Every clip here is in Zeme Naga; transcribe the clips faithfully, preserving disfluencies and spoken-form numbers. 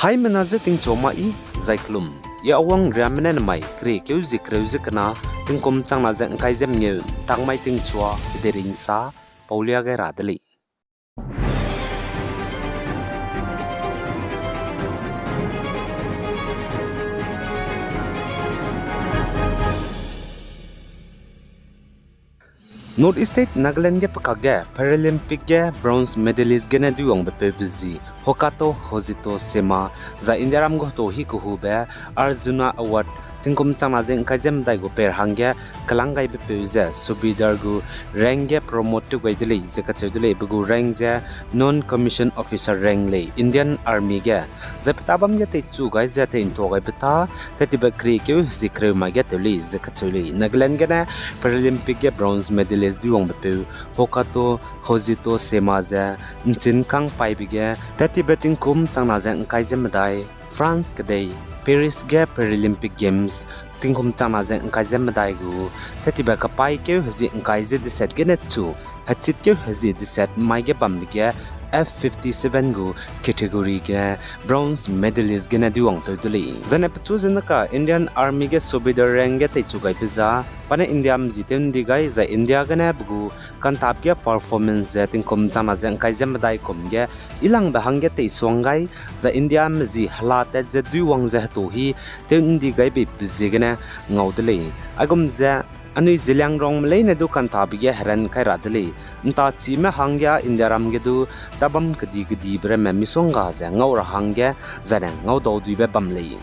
Haimena je tingchua ma i, zai kelum. I Awang Riame ne nemai keriekeu zie kereu ze kena, tingkum changna ze ngkai ze mengeu, tangmai tingchua, kederi nsa, paulia gai ra de lei. North East State Nagaland ge pekak ge Paralympic ge bronze medalist gene duiwangbe peu pe zi Hokato Hojito Sema, zai Indiaram gu heto hi kehube Arjuna Award tingkum changna ze ngkai ze medai gu pei ra hangge kelang gaibe peu ze Subedar gu rank ge promote tew gai de lei ze kacheu de lei, pe gu rank ze non-commissioned officer rank lei Indian Army ge. Zai pe tabam ge teichu gai ze teintua gaibe ta, tettibe keriekeu hezie kereu mai ge tew lei ze kacheu lei. Nagaland gene Paralympic ge bronze medalist duiwangbe peu Hokato Hojito Sema ze nchin kang paibe ge, tettibe tingkum changna ze ngkai ze medai, France kedei, Paris ge Paralympic Games tingkum changna ze ngkai ze medai gu, tettibe kapaîkeu hezie ngkai ze deset gene chu, hechitkeu hezie deset mai ge bambe ge F fifty-seven gu category ge bronze medalist gene duiwang tew de lei. Zane pechu zene ka Indian Army ge Subedar rank ge teichu gaibe za, pa ne India mezi tew ndi gai, zai India gene pe gu kantap ge performance ze tingkum changna ze ngkai ze medai kum ge ilangbe hangge teisuang gai, zai India mezi hela tat ze duiwang ze heto hi tew ndi gaibe pe ziegene ngau de lei. Aigum ze anui Zeliangrongme leine du kantabe ge heran kai ra de lei. Ntachime hangge Indiaram ge du tabam kedi kedibe ramme misongga ze ngau ra hangge, zane ngaudau duibe bam lei.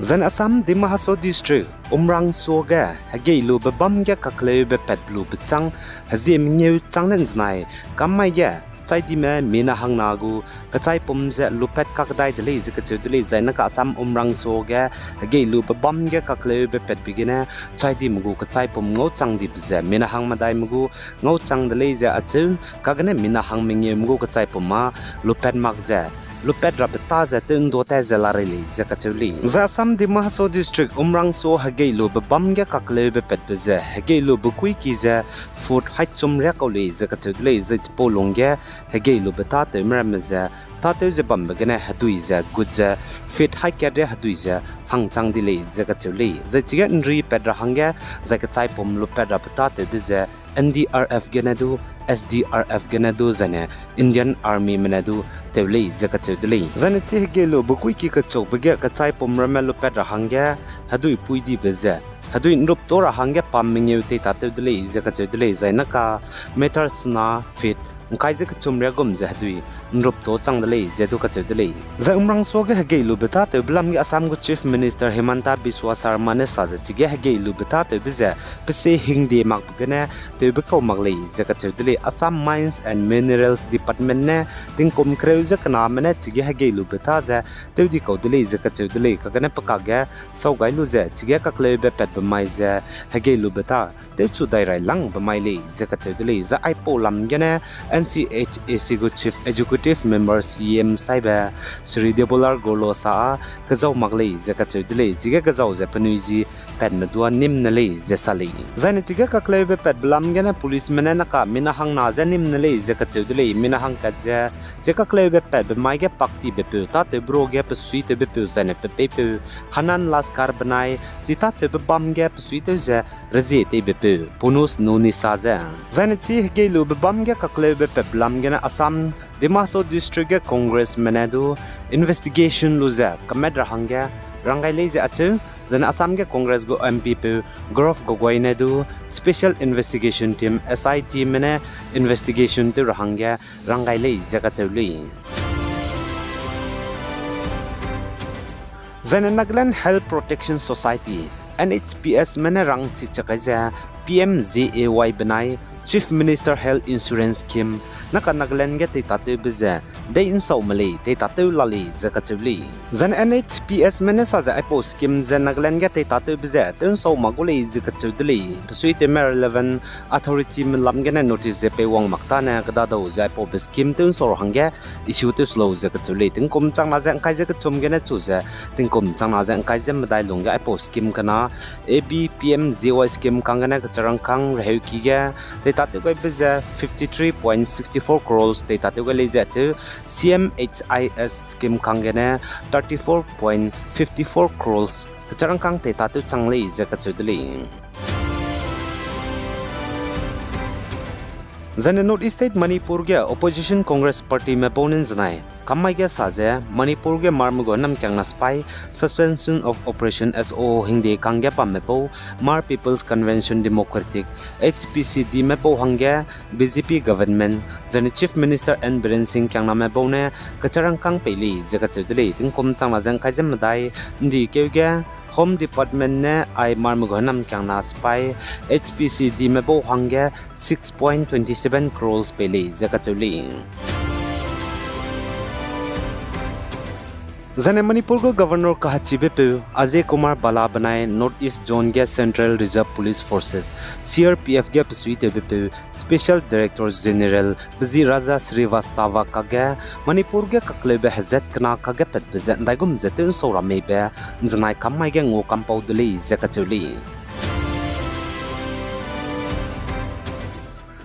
Zane Assam Dima Hasao District Umrangso ge hegeilube bam ge kakleube pat lube chang hezie mengeu chang ne nzenai kam mai ge chaidime mina hangna gu kechaipum ze lupat kakdai de lei ze kacheu de lei. Zai naka Assam Umrangso ge hegeilube bam ge kakleube patbe gene chaidime gu kechaipum ngau chang dibe ze mina hang medaime gu ngau chang de lei ze acheu, kagene mina hang mengeume gu kechaipum â lupat mak ze lupat rabe ta ze tew ndo ta ze la rei lei ze kacheu lei. Zai Assam Dima Hasao District Umrangso hegeilube bam ge kakleube patbe ze hegeilube kuiki ze foot haichum riak kau lei ze kacheu de lei. Zai chipau lungge hegeilube tâtewme ramme ze tâtew ze bambe gene hedui ze gut ze feet haikat ria hedui ze hangchang di lei ze kacheu lei. Zai chige nri pat ra hangge zai kechaipum lupat rabe tâtewbe ze N D R F gene du, S D R F gene du, zaine Indian Armyme ne du tew lei ze kacheu de lei. Zaine chi hegeilube kuiki kechukbe ge kechaipum ramme lupat ra hangge hedui pui dibe ze hedui nrupto ra hangge pam mengeu tei tâtew de lei ze kacheu de lei. Zai naka meter sena feet ngkai ze kechum riagum ze hedui nrupto chang de lei ze du kacheu de lei. Zai Umrangso ge hegeilube tâtewbe lam ge Assam gu Chief Minister Himanta Biswa Sarma ne sa ze chige hegeilube tâtewbe ze pese hingde makbe gene tewbe kau mak lei ze kacheu de lei. Assam Mines and Minerals Department ne tingkum kereu ze kename ne chige hegeilube tâ ze tew di kau de lei ze kacheu de lei. Kagene pekage sau gai lu ze chige kakleube patbe mai ze hegeilube tâ tewchu dai rai langbe mai lei ze kacheu de lei. Zai aipau lam gene N C H A C gu Chief Executive Member C E M saibe Shri Debolal Gorlosa kezau mak lei ze kacheu de lei. Chige kezau ze penui zi patme dua nîm ne lei ze sa lei. Zaine chige kakleube patbe lam gene policeme ne naka mina hangna ze nîm ne lei ze kacheu de lei. Mina hangkat ze chi kakleube patbe mai ge paktibe peu, tâtewbe ruage pesuitewbe peu zaine pepeipeu Hanan Laskar benai chi tâtewbe bam ge pesuitew ze rezie teibe peu Punus Nunisa ze. Zaine chi hegeilube bam ge kakleube patbe lam gene Assam Dima Hasao District ge Congressme ne du investigation lu ze kamat ra hangge rang gai lei ze acheu. Zaine Assam ge Congress gu M P peu Gaurav Gogoi ne du Special Investigation Team, S I Tme ne investigation tew ra hangge rang gai lei ze kacheu lei. Zaine Nagaland Health Protection Society, N H P Sme ne rangchi chak kai ze P M J A Y benai Chief Minister Health Insurance Scheme naka Nagaland ge tei tâtewbe ze dei nsau me lei, tei tâtew la lei ze kacheu lei. Zaine N H P Sme ne sa ze aipau scheme ze Nagaland ge tei tâtewbe ze tew nsau mak gu lei ze kacheu de lei. Pesuitewme relevant authorityme lam gene notice ze peiwang mak tâne kedadau ze aipaube scheme tew nsau ra hangge issue tew se lau ze kacheu lei. Tingkum changna ze ngkai ze kechum gene chu ze tingkum changna ze ngkai ze medai lungge aipau scheme kena A B P M J Y scheme kang gene kecharangkang reheuki ge teitatewgaibe ze fifty three point sixty four crores teitatewgai lei ze acheu. C M H I S scheme kanggene thirty four point fifty four crores kecharangkâng teitatew chang lei ze kacheu de lei. Zaine North East State Manipur ge Opposition Congress Partyme bau ne ’nzenai kam mai ge sa ze, Manipur ge Hmar me gu hênamkiangna sipai, Suspension of Operation, S O O hingde kangge bamme bau, Hmar People's Convention Democratic, H P C Dme bau hangge B J P government, zaine Chief Minister N Biren Singh kiangname bau ne kecharangkâng pei lei ze kacheu de lei. Tingkum changna ze ’ngkai ze medai, ’ndi keu ge Home Department ne ai Hmar me gu hênamkiangna sipai, H P C Dme bau hangge six point twenty seven crores pei lei ze kacheu lei. Zaine Manipur gu Governor kahachibe peu Ajay Kumar Bhalla benai North East Zone ge Central Reserve Police Forces, C R P F ge pesuitewbe peu Special Director General Bzi Raja Srivastava kakge Manipur ge kakleube hezat kena kakge patbe ze ’ndaigum ze tew ’nsau ra meibe ’nzenai kam mai ge ngua kampau de lei ze kacheu lei.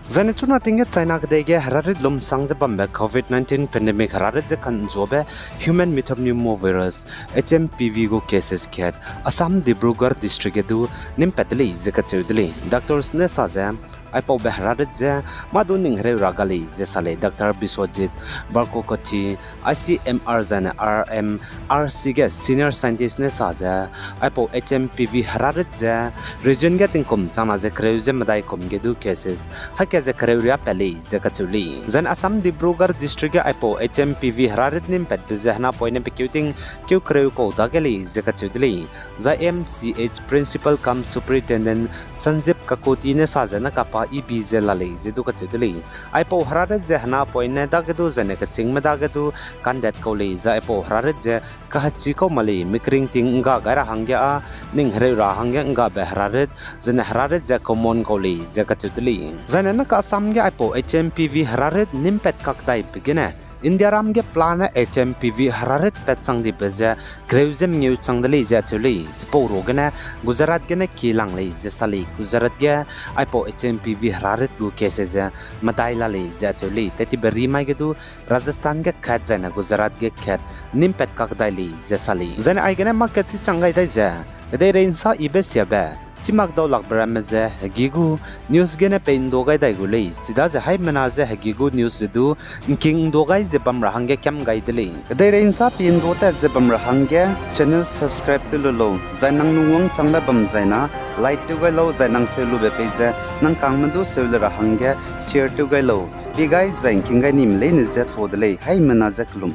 Zaine chuna ting ge China kedei ge herarit lumsang ze bambe Covid nineteen pandemic herarit ze ka'nzuabe human metapneumovirus, H M P V gu cases kat Assam Dibrugarh District ge du nîmpat de lei ze kacheu de lei. Doctors ne sa ze, aipaube herarit ze mâ du ning hereu ra ga lei ze sa lei. Doctor Biswajit Barkokoti, I C M R zaine R M R C ge senior scientist ne sa ze, aipau H M P V herarit ze region ge tingkum changna ze kereu ze medai kum ge du cases haika ze kereu riâ pat lei ze kacheu lei. Zaine Assam Dibrugarh District ge aipau H M P V herarit nîmpatbe ze henapoine pe keu ting keu kereu kau dage lei ze kacheu de lei. Zai M C H Principal cum Superintendent Sanjib Kakoti ne sa ze na kapa ibi ze la lei ze du kacheu de lei. Aipau herarit ze henapoine dage du zaine kechîngme dage du kandat kau lei, zai aipau herarit ze kahachi kau ma lei, mikring ting ’ngga gai ra hangge â ning hereu ra hangge ’nggabe herarit, zaine herarit ze common kau lei ze kacheu de lei. Zaine na ka Assam ge aipau H M P V herarit nîmpat kakdaibe gene Indiaram ge pelane H M P V herarit pat chang dibe ze kereu ze mengeu chang de lei ze acheu lei. Chipau ruagene Gujarat gene kilang lei ze sa lei. Gujarat ge aipau H M P V herarit gu cases ze medai la lei ze acheu lei. Tettibe rimai ge du Rajasthan ge kat zaine Gujarat ge kat nîmpat kakdai lei ze sa lei. Zaine aigene market chi chang gai dai ze, kedeirei ’nsa yibe siabe chimak dau lakbe ramme ze hegî gu news gene pei ’ndu gai dai gu lei. Chidaze haimena ze hegî gu news ze du ’ngking ’ndu gai ze bam ra hangge kiam gai de lei. Kedeirei ’nsa pei ’ndu tat ze bam ra hangge channel subscribe tew lu lau, zai nang lungwang changbe bam zaina like tew gai lau, zai nang seu lube pei ze nang kangme du seu le ra hangge share tew gai lau. Pei gai zai ’ngking gai nime leine ze ta de lei, haimena ze kelum.